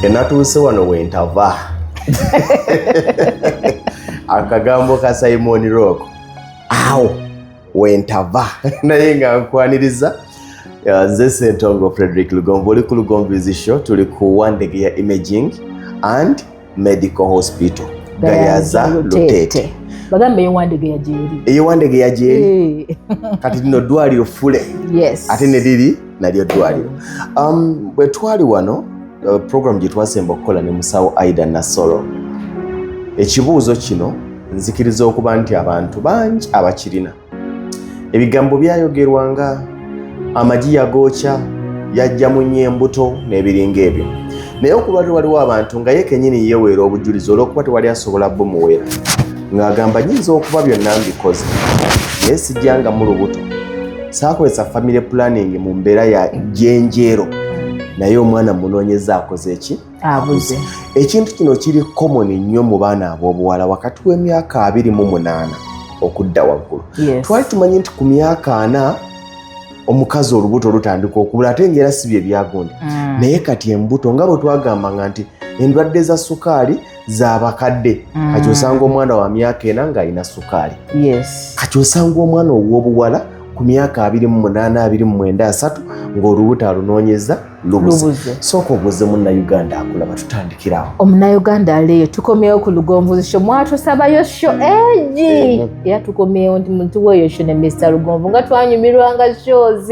Enatuuse wano wentava. Akagambo ka Simon Rock awo wentava, naye nga nkwaniriza. Nze Sentongo Frederick Lugonvu, oli ku Lugonvu's Show. Tuli ku Wandegeya Imaging and Medical Hospital, Gayaza, Lutete. Bagambe eyowandegeya gyeri. Eyowandegeya gyeri. Kati lino ddwaliro fule. Ate ne liri nalyo ddwaliro. Bwe twali wano, program gye twasemba okukola ne musawo Aida Nasolo, ekibuuzo kino nzikiriza okuba nti abantu bangi abakirina. Ebigambo byayogerwa nga amagi yagookya, yajja mu nnyo embuto n'ebiringa ebyo, naye okulwali waliwo abantu nga ye kenyini yeeweera obujulizi olw'okuba tewali asobola bumuwera, ng'agamba, "Nyinza okuba byonna mbikoze, naye sijjangamu lubuto, saakozesa family planning mu mbeera ya gyenjeero, naye omwana munoonyeza akoze eki?" Abuze. Ekintu kino kiri common nnyo mu baana ab'obuwala wakati w'emyaka 28 okudda waggulu. Twali tumanyi nti ku myaka 40 omukazi olubuto lutandika okubula, ate ngaera si bye byagundi. Naye kati embuto, nga bwe twagambanga nti endwadde za sukaali z'abakadde, kati osanga omwana wa myaka 4 ng'alina sukaali. Kati osanga omwana ow'obuwala ku myaka 28, 29, 30 ng'olubuto alunoonyeza lubuze. Lubuze. Sooka obuuze Munnayuganda akulaba, tutandikirawo. Omunnayuganda aleeyo, tukomyewo ku Lugonvu Show. Mwatusabayo show egi. Era tukomyewo nti mutuweeyo show ne Mr Lugonvu, nga twanyumirwanga shows.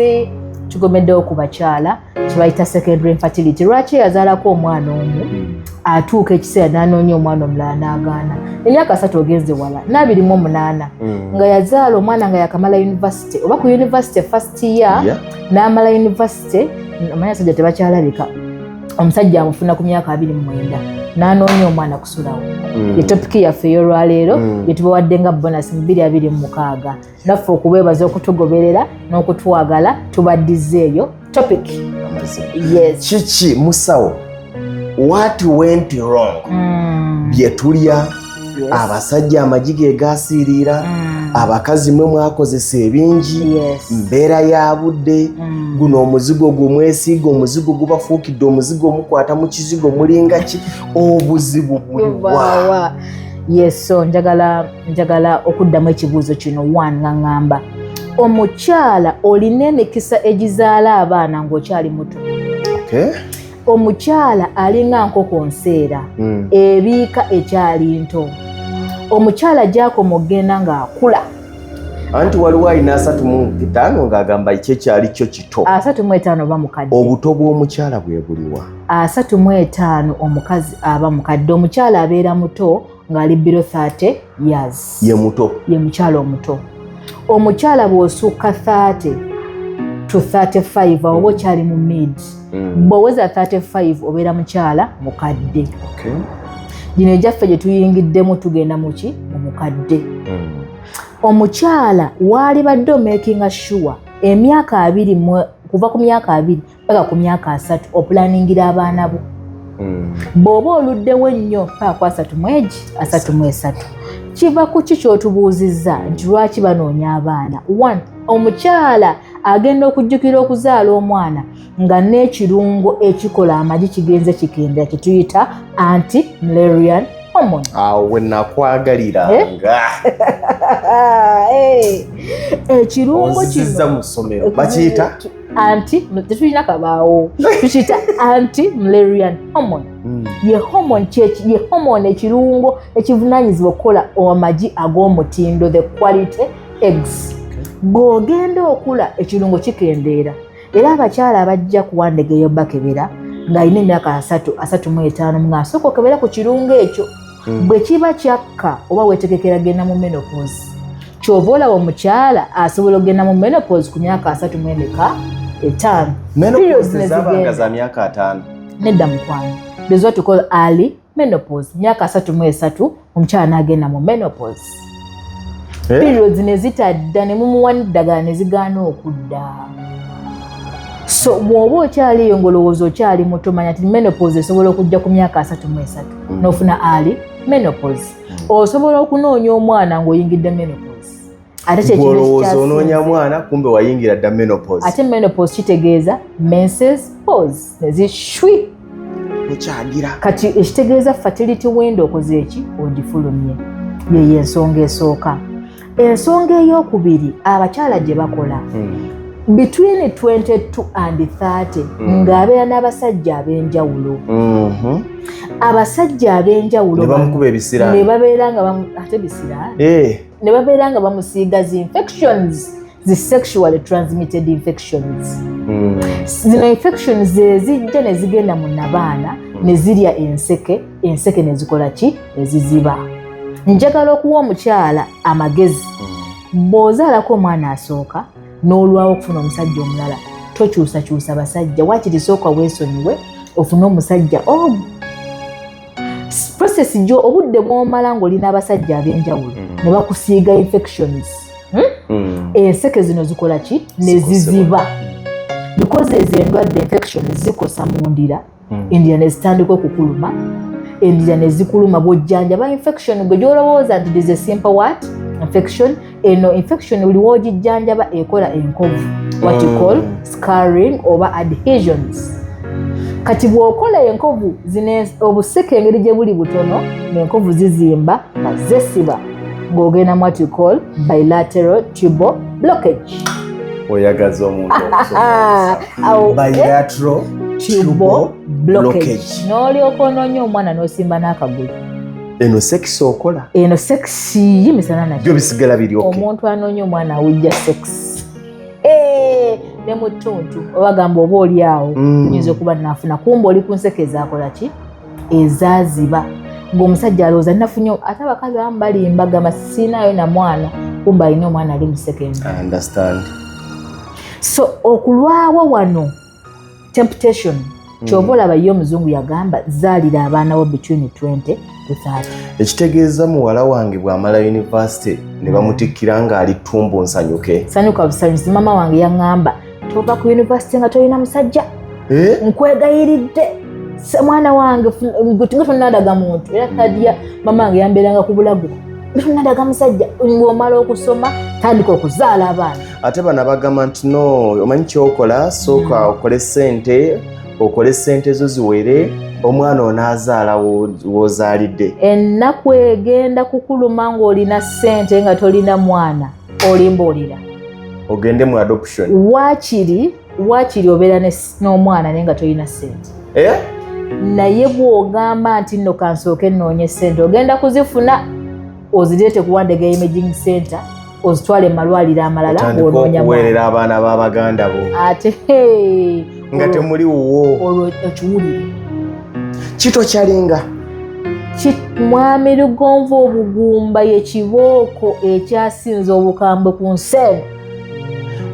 Tugomeddewo ku bakyala kibayita secondary infertility. Lwaki yazaalako omwana omu atuuka ekiseera n'anoonya omwana omulala n'agaana? Emyaka 30 ogenze wala n'28, nga yazaala omwana nga yakamala university oba ku university first year, n'amala university. Omanyi abasajja tebakyalabika, omusajja amufuna ku myaka 29 n'anoonya omwana kusulawo. Ye topic yaffe ey'olwaleero yetubawadde nga bonus mu 2026. Naffe okubeebaza okutugoberera n'okutwagala, tubaddiza eyo topic. Amazima. Yes. Kiki musawo, what went wrong? Bye tulya, abasajja amagi ge gasiiriira, abakazi mwe mwakozesa ebingi, mbeera ya budde, guno omuzigo gumwesiiga, omuzigo gubafuukidde omuzigo, omukwata mu kizigo, mulinga ki? Obuzibu buliwa? Bubaawa. Yes, so njagala okuddamu ekibuuzo kino one nga ŋŋamba omukyala olina emikisa egizaala abaana ng'okyali muto. Omukyala alinga nkoko nseera, ebiika ekyali nto. Omukyala gyakoma okugenda ng'akula. Anti waliwo alina 35 ng'agamba ki ekyali kyo kito. 35 oba mukadde. Obuto bw'omukyala bwe buliwa? 35 omukazi aba mukadde. Omukyala abeera muto ng'ali below 30 years. Ye muto. Ye mukyala omuto. Omukyala bw'osukka 30 to 35, awo oba okyali mu mid. Bw'oweza 35 obeera mukyala mukadde. Gino egyaffe gye tuyingiddemu, tugenda muki? Mu mukadde. Omukyala waali badde omakinga sure emyaka 20 kuva ku myaka 20 paka ku myaka 30 opulaningira abaana bo. Bw'oba oluddewo ennyo paka ku 30 mwegi, 33, kiva ku ki ky'otubuuzizza nti lwaki banoonya abaana? One, omukyala agenda okujjukira okuzaala omwana nga n'ekirungo ekikola amagi kigenze kikendera, kyetuyita anti Mullerian hormone. Awo we nakwagaliranga. Eh, ekirungo Onzizizza kino mu ssomero, bakiyita anti, tetulina kabaawo, tukiyita anti Mullerian hormone. Ye hormone ye hormone, ekirungo ekivunaanyizibwa okukola amagi ag'omutindo, the quality eggs. Bw'ogenda okula ekirungo kikendeera, era abakyala abajja ku Wandegeya bakebera ng'alina emyaka 30, 35, ng'asooka okebera ku kirungo ekyo. Bwe kiba kyakka oba weetegekera genda mu menopause. Kyova olaba omukyala asobola okugenda mu menopause ku myaka 30 mu emeka? 5. Menopause Periods ne ezabanga zigenda. za myaka 50? Nedda mukwano, there's what we call early menopause, myaka 33 omukyala n'agenda mu menopause. Eh? Periods ne zitadda, ne mumuwa n'eddagala ne zigaana okudda. So bw'oba okyaliyo ng'olowooza okyali muto, manya nti menopause esobola okujja ku myaka 33 n'ofuna early menopause. Osobola okunoonya omwana ng'oyingidde menopause, ate kyekintu Gw'olowooza ekikyasinze. onoonya mwana, kumbe wayingira dda menopause. Ate menopause kitegeeza menses pause, nezishwi. Okyagira. Kati ekitegeeza fertility window okoze eki? Ogifulumye. Yeyo ensonga esooka. Ensonga eyokubiri abakyala gye bakola, between 22 and 30, ng'abeera n'abasajja ab'enjawulo. Abasajja ab'enjawulo Ne bano, bamukuba ebisiraani. Ne babeera nga ate bisiraani. Ne babeera nga bamusiiga zi infections, zi sexually transmitted infections. Zino infections zezijja ne zigenda mu nabaana ne zirya enseke, enseke ne zikola ki? Ne ziziba. Njagala okuwa omukyala amagezi: bw'ozaalako omwana asooka n'olwawo okufuna omusajja omulala, tokyusakyusa basajja. Wakiri sooka weesonyiwe ofune omusajja. Oh, process gyo, obudde bw'omala ng'olina abasajja ab'enjawulo ne bakusiiga infections, Enseke zino zikola ki? Ne ziziba, because ezo endwadde, infections, zikosa mu ndira. Endira ne zitandika okukuluma, endira ne zikuluma. Bw'ojjanjaba infection, gwe gy'olowooza nti this is a simple what? Infection, eno infection buli w'ogijjanjaba ekola enkovu, what you call scarring oba adhesions. Kati bw'okola enkovu zino, obuseke engeri gye buli butono, n'enkovu zizimba nga zesiba, ng'ogenda mu what you call bilateral tubal blockage. Oyagaza omuntu okusoma. Awo, Bilateral tubal blockage. Blockage. N'olyoka onoonya omwana n'osimba n'akagulu. Eno sex okola? Eno sex yimisana nakyo. Byo bisigala biri okay. Omuntu anoonya omwana awujja sex. Ne mu ttuntu obagamba oba oli awo, nyinza okuba naafuna, kumba oli ku nseke ezakola ki? Ezaaziba, ng'omusajja alowooza nafunye. Ate abakazi abamu balimba, gamba siinaayo na mwana, kumba alina omwana ali mu secondary. I understand. So okulwawo wano, temptation, kyova olaba ye omuzungu yagamba zaalira abaana bo between 20 to 30. Ekitegeeza muwala wange bw'amala university ne bamutikkira ng'ali tumbu, nsanyuke? Sanyuka busanyusi. Mama wange yaŋŋamba, tova ku university nga tolina musajja. Eh? Nkwegayiridde, mwana wange, nga tonadaga muntu. Era kadiya mama wange yambeeranga ku bulago, nga tonadaga musajja, ng'omala okusoma tandika okuzaala abaana. Ate bano abagamba nti no, omanyi kyokola, sooka okole sente, okole sente zo ziwere, omwana onaazaala w'ozaalidde. Ennaku egenda kukuluma ng'olina ssente nga tolina mwana, olimba olira. Ogende mu adoption. Waakiri obeera n'omwana naye nga tolina ssente. Eh? Naye bw'ogamba nti nno kansooke nnoonye ssente, ogenda kuzifuna ozireete ku Wandega Imaging Center, ozitwale mu malwaliro amalala Otandika ng'onoonya mwana. Okuweerera abaana b'abaganda bo ate nga temuli wuwo. Olwo okiwulire. Kito kyalinga. Mwami Lugonvu, obugumba ye kibooko ekyasinza obukambwe ku nsi eno.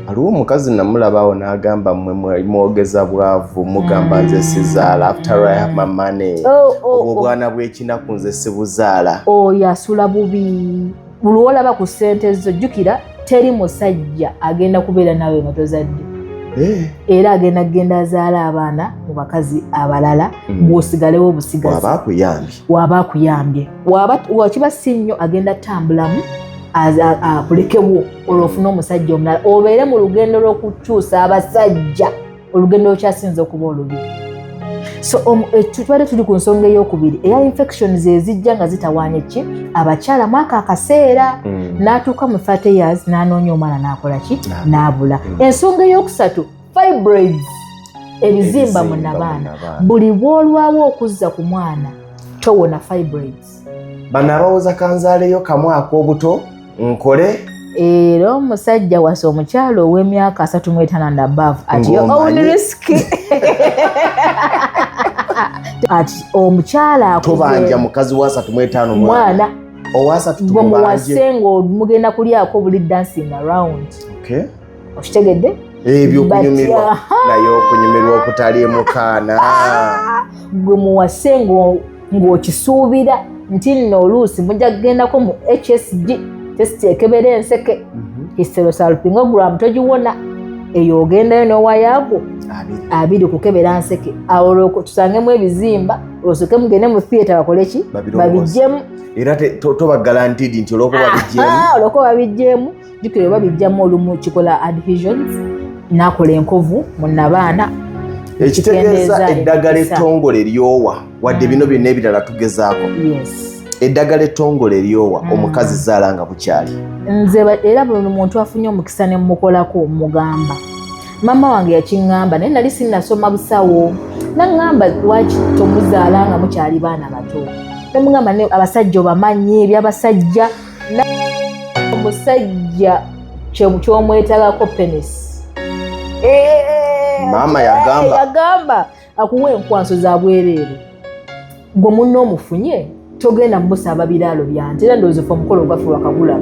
Aliwo omukazi namulabaawo n'agamba, mmwe mwogeza bwavu, mugamba nze sizaala, after I have my money. Oh. Obwo obwana bw'ekinaku nze sibuzaala. Oyo asula bubi. Buli olaba ku ssente zo, jjukira teri musajja agenda kubeera naawe nga tozadde. Era agenda kugenda azaala abaana mu bakazi abalala, bw'osigalewo obusigazi. Bw'aba akuyambye. Waba akuyambye, wakiba si nnyo, agenda tambulamu akulekewo, olwo ofune omusajja omulala, obeere mu lugendo lw'okukyusa abasajja, olugendo lwokyasinza okuba olubi. So tubadde tuli ku nsonga eyokubiri eya infections ezijja nga zitawaanya ki? Abakyala mwaka akaseera. N'atuuka mu 30 years n'anoonya omwana n'akola ki? N'abula. Ensonga eyokusatu, fibroids, ebizimba mu nabaana. Buli bw'olwawo okuzza ku mwana, towona fibroids. Bano abawoza kanzaaleyo kamu ak'obuto nkole. Era omusajja wasa omukyalo ow'emyaka 35 and above at your own Ng'omanyi. risk. Ati omukyala akuze- Tobanja mukazi wa 35 mwana. Mwana. Owa 30 Gwe tumubanje. muwase ng'omugenda kulyako buli dancing around. Okitegedde? Ebyo okunyumirwa. Naye okunyumirwa okutaliimu kaana. Gwe muwase ng'okisuubira nti nno oluusi mujja kugendako mu HSG test ekebera enseke, hysterosalpingogram, togiwona eyo, ogendayo n'owayaago 20. 20 kukebera nseke. Awo olwo tusangemu ebizimba, osooke mugende mu theatre bakole ki? Babirongoosa. Babijjemu. Era toba guaranteed nti olwokuba babijjemu. Olwokuba babijjemu, jjukira babijjamu olumu kikola adhesions, n'akola enkovu mu nabaana. Ekitegeeza eddagala ettongole eryowa, wadde bino byonna ebirala tugezaako, eddagala ettongole eryowa omukazi zaala nga bukyali. Nze era buli muntu afunye omukisa ne mukolako mugamba, maama wange yakiŋŋamba, naye nali sinnasoma busawo, naŋŋamba, "Lwaki tomuzaala nga mukyali baana bato?" Nemugamba, "Ne abasajja obamanyi, ebyabasajja." Omusajja kyomwetagako penis. Maama yagamba. Yagamba akuwa enkwanso za bwereere, gwe munno omufunye, togenda mumusaba biraalo byante. Era ndowooza fe omukolo ogwaffe wakagulaba,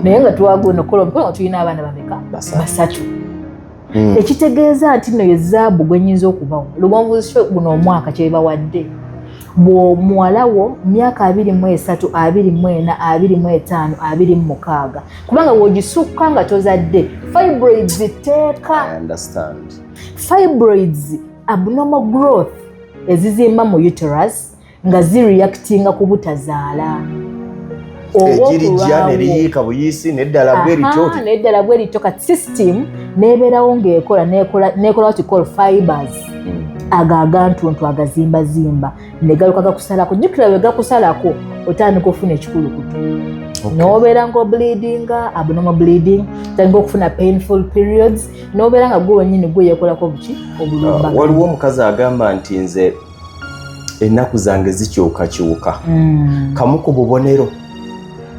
naye nga twagenda okukola omukolo nga tulina abaana bameka? Basatu. Basatu. Ekitegeeza nti nno ye zaabu gwe nyinza okubawa. Lugonvu Show guno omwaka kyebawadde, bw'omuwala wo myaka 23, 24, 25, 26, kubanga bw'ogisukka nga tozadde, fibroids teeka. I understand. Fibroids, abnormal growth ezizimba mu uterus nga zireactinga ku butazaala. Oba egirijja okulwawo. Neriyiika buyiisi neddala bwerityo. Aha, neddala bwerityo. Kati system nebeerawo ng'ekola nekola what you call fibers, ago agantuntu agazimbazimba negaluka gakusalako. Jjukira bwe gakusalako otandika okufuna ekikulukuto, n'obeera nga obleedinga, abnormal bleeding, otandika okufuna painful periods, n'obeera nga gwe wennyini gwe yeekolako buki obulumbaganyi. Waliwo omukazi agamba nti, "Nze ennaku zange zikyukakyuka." Kamu ku bubonero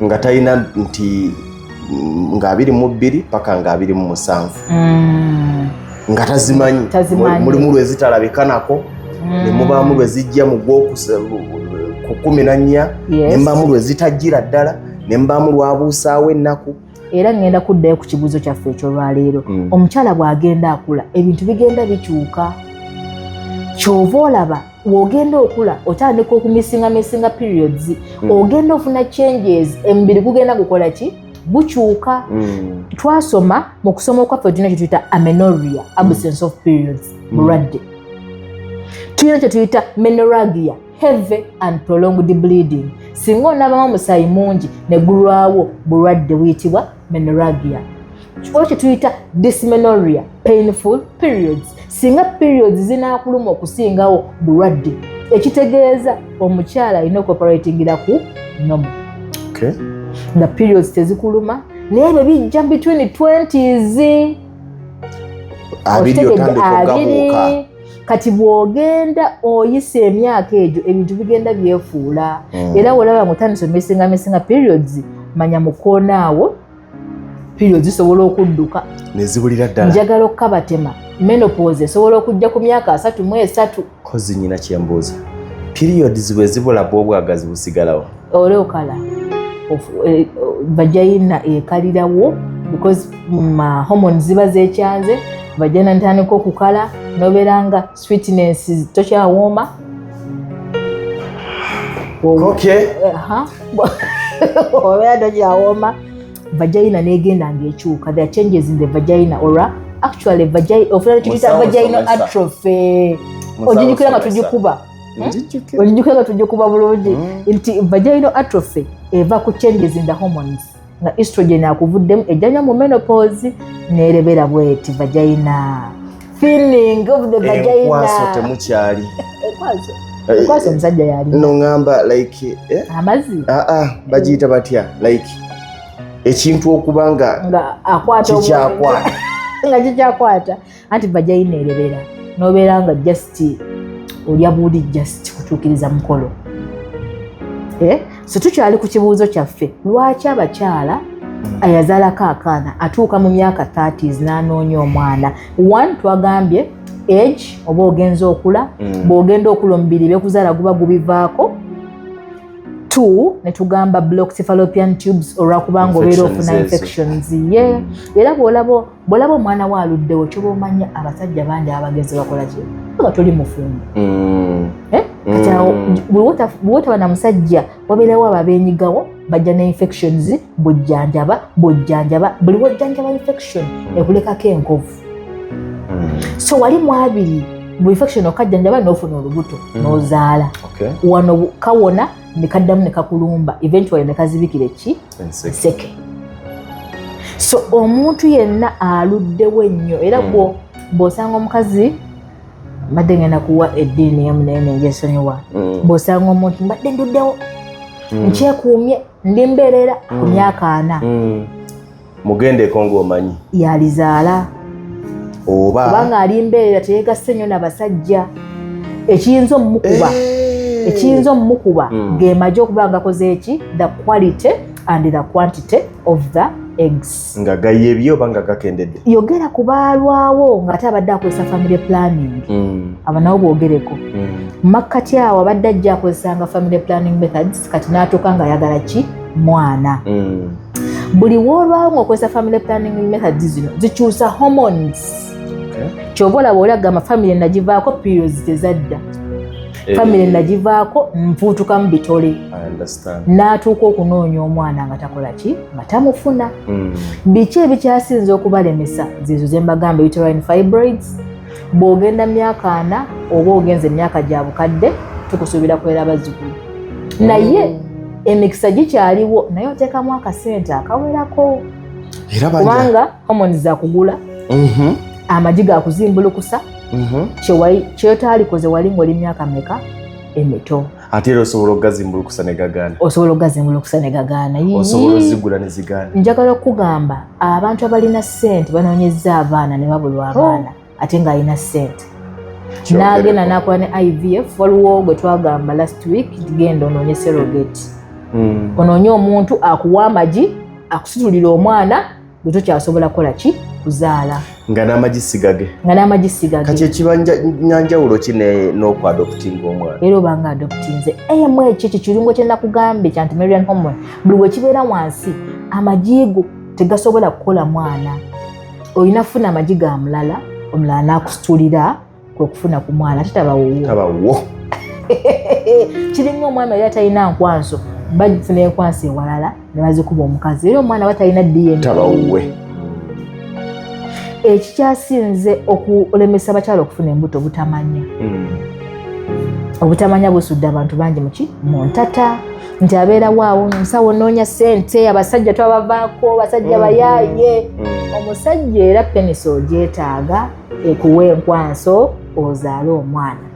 nga talina nti nga 22 paka nga 27 nga tazimanyi. Tazimanyi. Mulimu lwe zitalabika nako, ne mubaamu lwe zijja mu ku 14, ne mubaamu lwe zitajjira ddala, ne mubaamu lwabuusaawo ennaku. Era ngenda kuddayo ku kibuuzo kyaffe ekyolwaleero. Omukyala bw'agenda akula, ebintu bigenda bikyuka. Kyova olaba bw'ogenda okula otandika okumisingamisinga periods, ogenda ofuna changes, emubiri gugenda gukola ki? Gukyuka. Twasoma mu kusoma okwaffe, tulina kyetuyita amenorrhea, absence of periods, bulwadde. Tulina kyetuyita menorrhagia, heavy and prolonged bleeding. Singa onaabamu omusaayi mungi ne gulwawo, bulwadde buyitibwa menorrhagia. Oba kyetuyita dysmenorrhea, painful periods. Singa periods zinaakuluma okusingawo, bulwadde. Ekitegeeza omukyala alina okuoperatingira ku normal, nga periods tezikuluma, naye ebyo bijja between 20s. 20 Okitegedde? otandika ogabuuka. 20. Kati bw'ogenda oyisa emyaka egyo, ebintu bigenda byefuula. Era wolaba nga otandise omisinga misinga periods, manya mukoona awo periods zisobola okudduka. Nezibulira ddala. Njagala okukabatema, menopause esobola okujja ku myaka 33. Kozi nyina kyembuuza, periods bwe zibula, bwe obwagazi busigalawo? Olwokala vagina ekalirawo because hormones ziba zekyanze, vagina ntandika okukala, nobeera nga sweetness tokyawooma. Aha. Obeera tokyawooma, vagina negenda ngaekyuka. There are changes in the vagina, or actually vagina ofuna kyetuyita Musawo vaginal somesa. atrophy. Musawo Ogijjukira nga somesa. tugikuba? Njijjukira. Ogijjukira nga tugikuba bulungi nti vaginal atrophy eva ku changes in the hormones, nga estrogen akuvuddemu, ejjanya mu menopause nerebera bweti, vagina, thinning of the vagina. Enkwaso temukyali. Enkwaso, enkwaso omusajja yalina. No, ŋŋamba like Amazzi. Ah, ah, bagiyita batya, like ekintu okuba nga nga akwata kikyakwata. Nga kikyakwata, anti vagina erebera nobeera nga just olya buli just kutuukiriza mukolo. Eh? So tukyali ku kibuuzo kyaffe, lwaki abakyala ayazaalako akaana atuuka mu myaka 30s n'anoonya omwana? One, twagambye age, oba ogenza okula. Bw'ogenda okula, omubiri byekuzaala guba gubivaako. Two, ne tugamba blocked fallopian tubes, olwakubanga obeera ofuna Infections ezo. infections ye. Era bw'olaba omwana we aluddewo, kyoba omanya abasajja bangi abagenzi bakola ki nga toli mufumbo. Eh? Kati awo bwe wotaba na musajja, wabeerawo abo abeenyigawo, bajja ne infections, bwojjanjaba bwojjanjaba, buli wojjanjaba infection ekulekako enkovu. So wali mu 20, bu infection okajjanjaba n'ofuna olubuto, n'ozaala. Wano kawona ne kaddamu ne kakulumba, eventually ne kazibikira eki? Enseke. Enseke. So omuntu yenna aluddewo ennyo, era bw'osanga omukazi Mbadde ngenda kuwa eddiini emu naye nenjesonyiwa. Bw'osanga omuntu, mbadde nduddewo, nkyekuumye, ndi mbeerera ku myaka 40. Mugendeko ng'omanyi. Yalizaala. Oba Kubanga ali mbeerera, teyegasse nnyo nabasajja. Ekiyinza omumukuba, ekiyinza omumukuba ge magi okuba nga gakoze eki, the quality and the quantity of the eggs. Nga gayebye oba nga gakendedde. Yogera ku baalwawo ng'ate abadde akozesa family planning. Abo nabo boogereko. Makkati awo abadde ajja akozesanga family planning methods, kati n'atuuka ng'ayagala ki? Mwana. Buli woolwawo ng'okozesa family planning methods zino, zikyusa hormones. Kyova olaba oli agamba, "Family nagivaako, periods tezadda. Family nagivaako, nfuutukamu bitole." I understand. N'atuuka okunoonya omwana nga takola ki? Nga tamufuna. Biki ebikyasinze okubalemesa? Zezo zembagamba, uterine fibroids. Bw'ogenda myaka 40 oba ogenza emyaka gya bukadde, tukusuubira kwera bazzukulu, naye emikisa gikyaliwo, naye oteekamu akasente akawerako. Era banja Kubanga hormones zakugula, amagi gakuzimbulukusa. Kyotaalikoze wali ng'oli myaka meka emito. Ate era osobola okugazimbulukusa ne gagaana. Osobola okugazimbulukusa ne gagaana. Yii. Osobola ozigula ne zigaana. Njagala okugamba abantu abalina ssente banoonyezza abaana ne babulwa abaana, ate ng'alina ssente, n'agenda n'akola ne IVF. Waliwo gwe twagamba last week, genda onoonye surrogate, onoonye omuntu akuwa amagi akusitulira omwana gwe tokyasobola kukola ki? Kuzaala. Nga n'amagi sigage. Nga n'amagi sigage. Kati ekiba nyanjawulo ki n'okwadoptinga omwana? Era obanga adoptinze AMH, ekyo kirungo kye nakugambye kya anti-Müllerian hormone, buli bwe kibeera wansi, amagi go tegasobola kukola mwana. Olina kufuna amagi ga mulala, omulala n'akusitulira, kwe kufuna ku mwana, ate tabawuwo. Tabawo. Kiringa omwami yali atalina nkwanso, bafuna enkwanso ewalala ne bazikuba omukazi, era omwana batalina DNA. Tabawuwe. Ekikyasinze okulemesa abakyala okufuna embuto, butamanya. Obutamanya busudde abantu bangi muki? Mu ntata, nti abeera waawo, "Nsawo, noonya ssente, abasajja twabavaako, abasajja bayaaye." Omusajja era penis ogyetaaga ekuwa enkwanso ozaale omwana.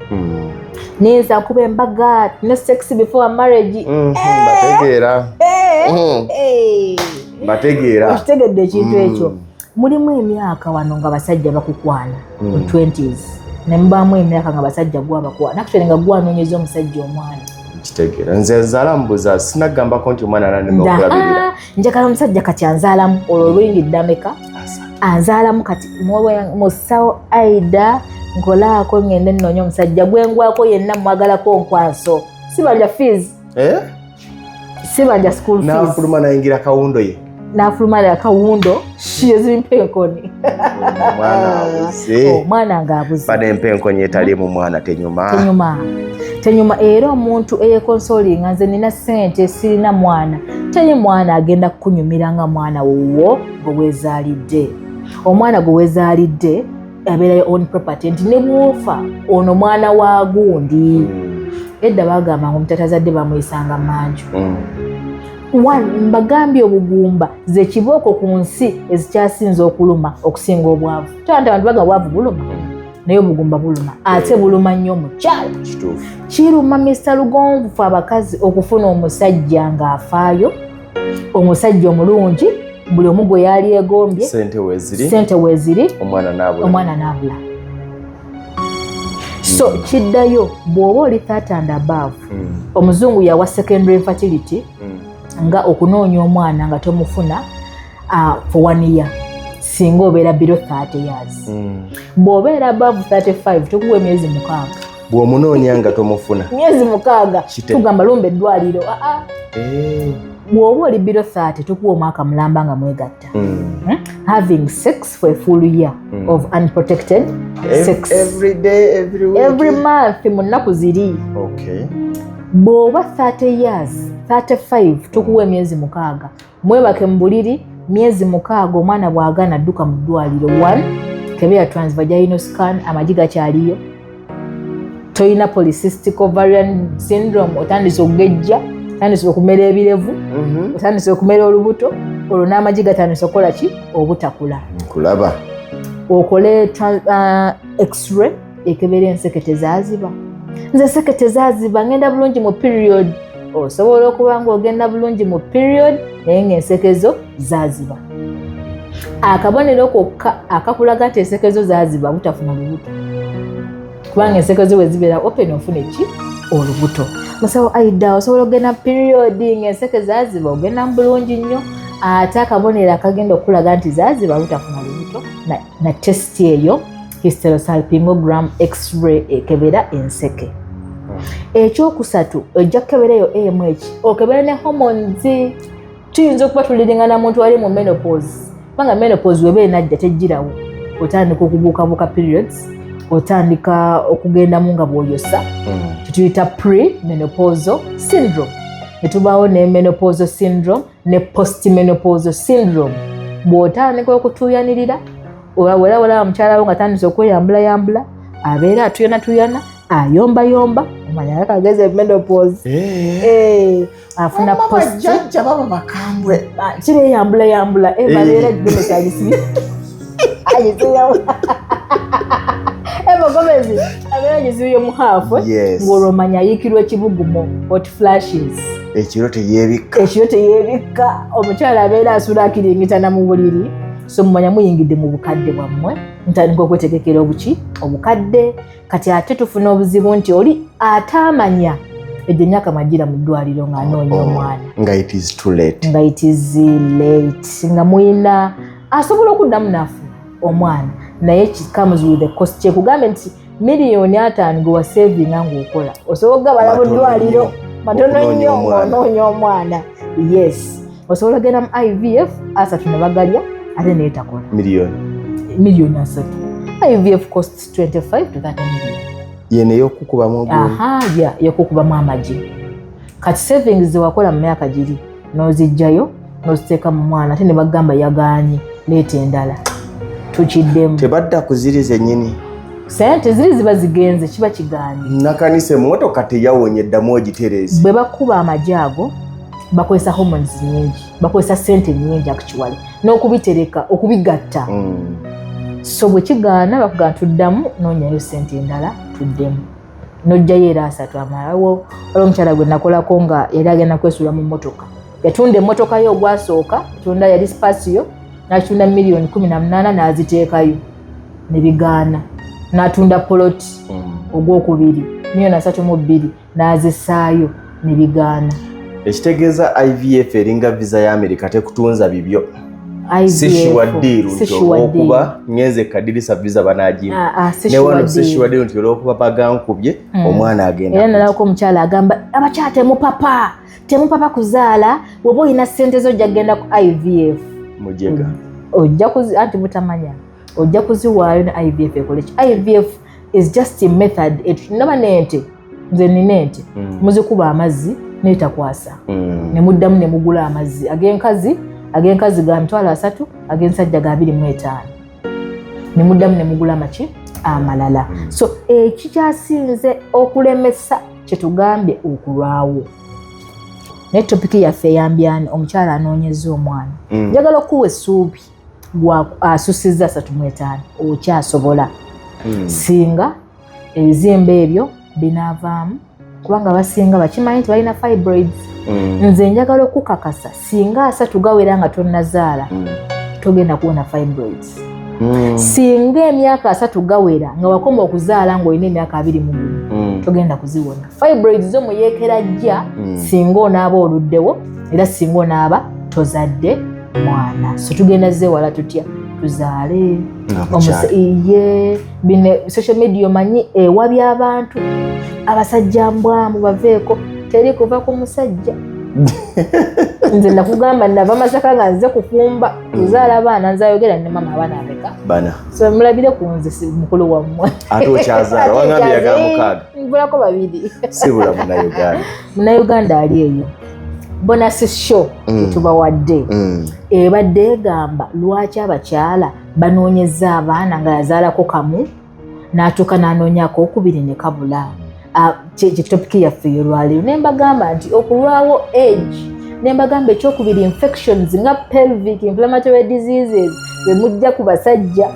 Ninza nkuba embaga, no sex before marriage. Bategeera. Eh. Bategeera. Okitegedde ekintu ekyo? Mulimu emyaka wano nga basajja bakukwana mu 20s, ne mubaamu emyaka nga basajja gwabakwana, actually nga gwanoonyeza omusajja omwana. Kitegeera, nze nzaala mbuza, sinagambako nti omwana ananema okulabirira. Ah, njagala omusajja kati anzaalamu. Olwo oluyingidde ameka? Anzaalamu kati musawo Aida, nkolaako ngende nnoonya omusajja gwengwako yenna, mwagalako nkwanso, sibanja fees. Eh? Sibanja school fees. N'afuluma nayingira kawundo ye. N'afuluma akawundo, shiye enkoni. Omwana abuze. Omwana ng'abuze. Bana, empa enkonyi etaliimu mwana tenyuma. Tenyuma, tenyuma. Era omuntu eyekonsolinga, "Nze nina ssente, sirina mwana," teri mwana agenda kukunyumira nga mwana wuwo gwe weezaalidde. Omwana gwe weezaalidde abeerayo own property, nti ne bwofa, ono mwana wa gundi. Edda bagamba nga omuntu atazadde bamuyisanga manju. One, mbagambye, obugumba ze kibooko ku nsi ezikyasinze okuluma okusinga obwavu. Tante, abantu baga obwavu buluma, naye obugumba buluma, ate buluma nnyo omukyala. Kituufu. Kiruma, Mr Lugonvu, fe abakazi okufuna omusajja ng'afaayo, omusajja omulungi, buli omu gwe yali egombye. Sente weeziri. Sente weeziri. Omwana n'abula. Omwana n'abula. So kiddayo, bw'oba oli 30 and above, omuzungu yawa secondary infertility, nga okunoonya omwana nga tomufuna, for one year, singa obeera below 30 years. Bw'obeera above 35, tukuwa emyezi 6. Bw'omunoonya nga tomufuna. Myezi 6. Kite. Tugamba lumba eddwaliro. Ah, ah. Eh. Bw'oba oli below 30, tukuwa omwaka mulamba nga mwegatta. Having sex for a full year of unprotected sex. Every day, every week? Every month, mu nnaku ziri. Bw'oba 30 years, 35, tukuwa emyezi 6, mwebake mu buliri myezi 6. Omwana bw'agaana, adduka mu ddwaliro. One, kebera transvaginal scan, amagi gakyaliyo, toyina polycystic ovarian syndrome, otandise okugejja, otandise okumera ebirevu, otandise okumera olubuto, olwo n'amagi gatandise okukola ki? Obutakula. Nkulaba. Okole x-ray. Ekebera enseke tezaaziba. Nze enseke tezaaziba, ngenda bulungi mu period. Osobola okuba nga ogenda bulungi mu period naye ng'enseke zo zaaziba. Akabonero kokka akakulaga nti enseke zo zaaziba, butafuna lubuto, kubanga enseke zo bwe zibeera open ofuna eki? Olubuto. Musawo Aida, osobola okugenda period ng'enseke zaaziba, ogenda mu bulungi nnyo, ate akabonero akagenda okukulaga nti zaaziba butafuna lubuto na test eyo, hysterosalpingogram X-ray, ekebera enseke. Ekyokusatu, ojja kukebera eyo AMH, okebera ne hormones. Tuyinza okuba tuliringana muntu ali mu menopause, kubanga menopause weba enajja tegirawo, otandika okubuukabuuka periods, otandika okugendamu nga bw'oyosa, kyetuyita pre menopausal syndrome. Netubaawo ne menopausal syndrome ne post menopausal syndrome. Bw'otandika okutuuyanirira, wera wera mukyala wo nga tandise okweyambulayambula, abeera atuyanatuyana, ayombayomba, omanya kageze menopause. Eh, afuna post. Bajjajja baba bakambwe. Ah, kireyambulayambula, eh, babeera gomesi agisibye, agisibye gomesi, abeera agisibye mu half. Ng'olwo omanya ayiikirwa ekibugumo, hot flashes. Ekiro teyeebikka. Ekiro teyeebikka. Omukyala abeera asula akiringitana mu buliri. So mumanya muyingidde mu bukadde bwammwe, mutandika okwetegekera obuki? Obukadde. Kati ate tufuna obuzibu nti oli ataamanya egyo emyaka mwagira mu ddwaliro ng'anoonya omwana. Nga it is too late. Nga it is late, nga muyina asobola okuddamu n'afuna omwana, naye it comes with the cost. Kyekugambe nti 5 miliyoni gwe wasevinga ng'okola, osobola okugabala mu Matono ddwaliro nnyo. Matono Okunoonya nnyo omwana. ng'onoonya omwana. Yes, osobola ogenda mu IVF, 30 ne bagalya, ate neetakola. Miliyoni. 30 miliyoni. IVF costs 25 to 30 million. Yene ey'okukubamu ogwo? Aha, ya yokukubamu amagi. Kati savings zewakola mu myaka giri n'ozijjayo n'oziteeka mu mwana, ate ne bagamba yagaanye, leeta endala tukiddemu. Tebadda ku ziri zennyini. Sente ziri ziba zigenze, kiba kigaanye. Nakanisa emmotoka teyawonye, eddamu ogitereeze. Bwe bakuba amagi ago bakozesa hormones nyingi, bakozesa sente nyingi actually n'okubitereka, okubigatta. So bwe kigaana, bakugamba tuddamu noonyayo sente endala, tuddemu n'ojjayo era 30 amalala. Waliwo omukyala gwe nakolako nga yali agenda kwesuula mu mmotoka. Yatunda emmotoka ye ogwasooka, tunda yali Spacio, n'atunda 18 miliyoni n'aziteekayo ne bigaana. N'atunda poloti ogwokubiri, 32 miliyoni n'azissaayo ne bigaana. Ekitegeeza IVF eringa visa ya Amerika, tekutunza bibyo. Si IVF, sure deal si nti sure deal. olwokuba ngenze kadirisa visa banagimpa. Ah, ah, si Ne wano sure si deal. sure deal nti olwokuba bagankubye omwana agenda Era kujja. nalabako omukyala agamba, abakyala temupapa, temupapa kuzaala, bw'oba olina sente zo ojja kugenda ku IVF. Mujega. Ojja kuzi, anti butamanya, ojja kuziwaayo ne IVF ekole ki? IVF is just a method. Naba n'ente, nze nina ente, muzikuba amazzi neetakwasa, ne muddamu ne mugula amazzi ag'enkazi. Ag'enkazi ga 30 000, ag'ensajja ga 25, ne muddamu ne mugula amaki amalala. So ekikyasinze okulemesa kyetugambye okulwawo, naye topic yaffe eyambyani omukyala anoonyeza omwana. Njagala okuwa essuubi, asusizza 35, okyasobola, singa ebizimba ebyo binaavaamu, kubanga basinga bakimanyi nti balina fibroids. Nze njagala okukakasa, singa 30 gawera nga tonnazaala, togenda kuwona fibroids. Singa emyaka 30 gawera nga wakoma okuzaala ng'olina emyaka 21, togenda kuziwona fibroids zo. Muyeekera jja, singa onaaba oluddewo, era singa onaaba tozadde mwana. So tugenda zeewala tutya? Tuzaale. Nga mukyala. Ye bino social media omanyi ewabya abantu. Abasajja mbwamu, baveeko, teri kuva ku musajja. Nze nakugamba nava Masaka nga nze kufumba, kuzaala abaana. Nze ayogera ne mama abaana ameka? Bana. So mulabire ku nze, si mukulu wammwe. Ate okyazaala, wangambye yagala 6. Nvulako babiri. Sibula Munnayuganda. Munnayuganda ali eyo, bonus show etubawadde ebadde egamba lwaki abakyala banoonyeza abaana nga yazaalako kamu n'atuuka n'anoonyako okubiri ne kabula. Ah, kye topic yaffe ey'olwaleero. Ne mbagamba nti okulwawo age, ne mbagamba ekyokubiri infections nga pelvic inflammatory diseases bwe mujja ku basajja.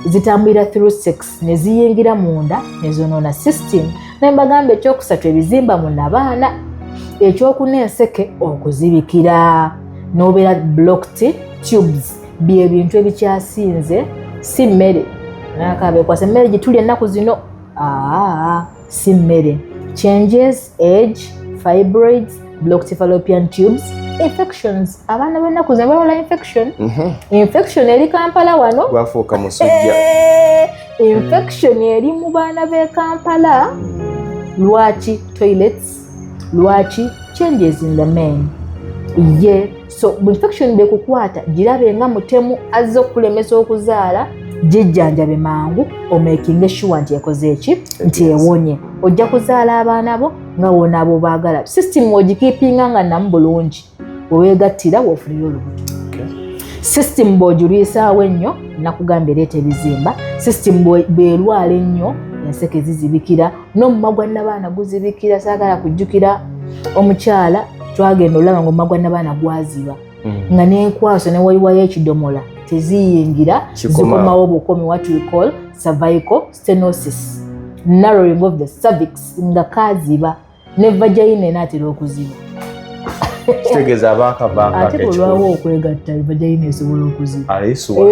Zitambulira through sex ne ziyingira munda ne zonoona system. Naye mbagamba, ekyokusatu, ebizimba mu nabaana. Ekyokuna, enseke okuzibikira n'obeera blocked tubes. Byebintu ebikyasinze, si mmere. Nakabekwasa emmere gye ennaku zino. Aa, si mmere. Changes, age, fibroids, blocked fallopian tubes, infections. Abaana b'ennaku zino balwala infection. Infection eri Kampala wano. Gwafuuka musujja. Infection eri mu baana b'e Kampala. Lwaki toilets? Lwaki changes in the men? Ye so infection bekukwata, girabe nga mutemu azze okukulemesa okuzaala. Gijjanjabe mangu, omakinge sure nti ekoze eki, nti ewonye. Ojja kuzaala abaana bo nga wona abo baagala. System ogikeepinga nga namu bulungi, weweegattira wofunire olubuto. System bw'ogirwisaawo ennyo, nakugamba, ereeta ebizimba. System bw'erwala ennyo, enseke zizibikira n'omumwa gwa nabaana guzibikira. Saagala kujjukira omukyala twagenda olaba nga omumwa gwa nabaana gwaziba, nga n'enkwaso newayiwayo ekidomola teziyingira. Kikomawo. Zikomawo bukomi, what we call cervical stenosis, narrowing of the cervix, nga kaziba ne vagina enaatera okuziba. Kitegeeza abaakavaako. Ate bwolwawo okwegatta, vagina esobola okuziba. Alisuwa.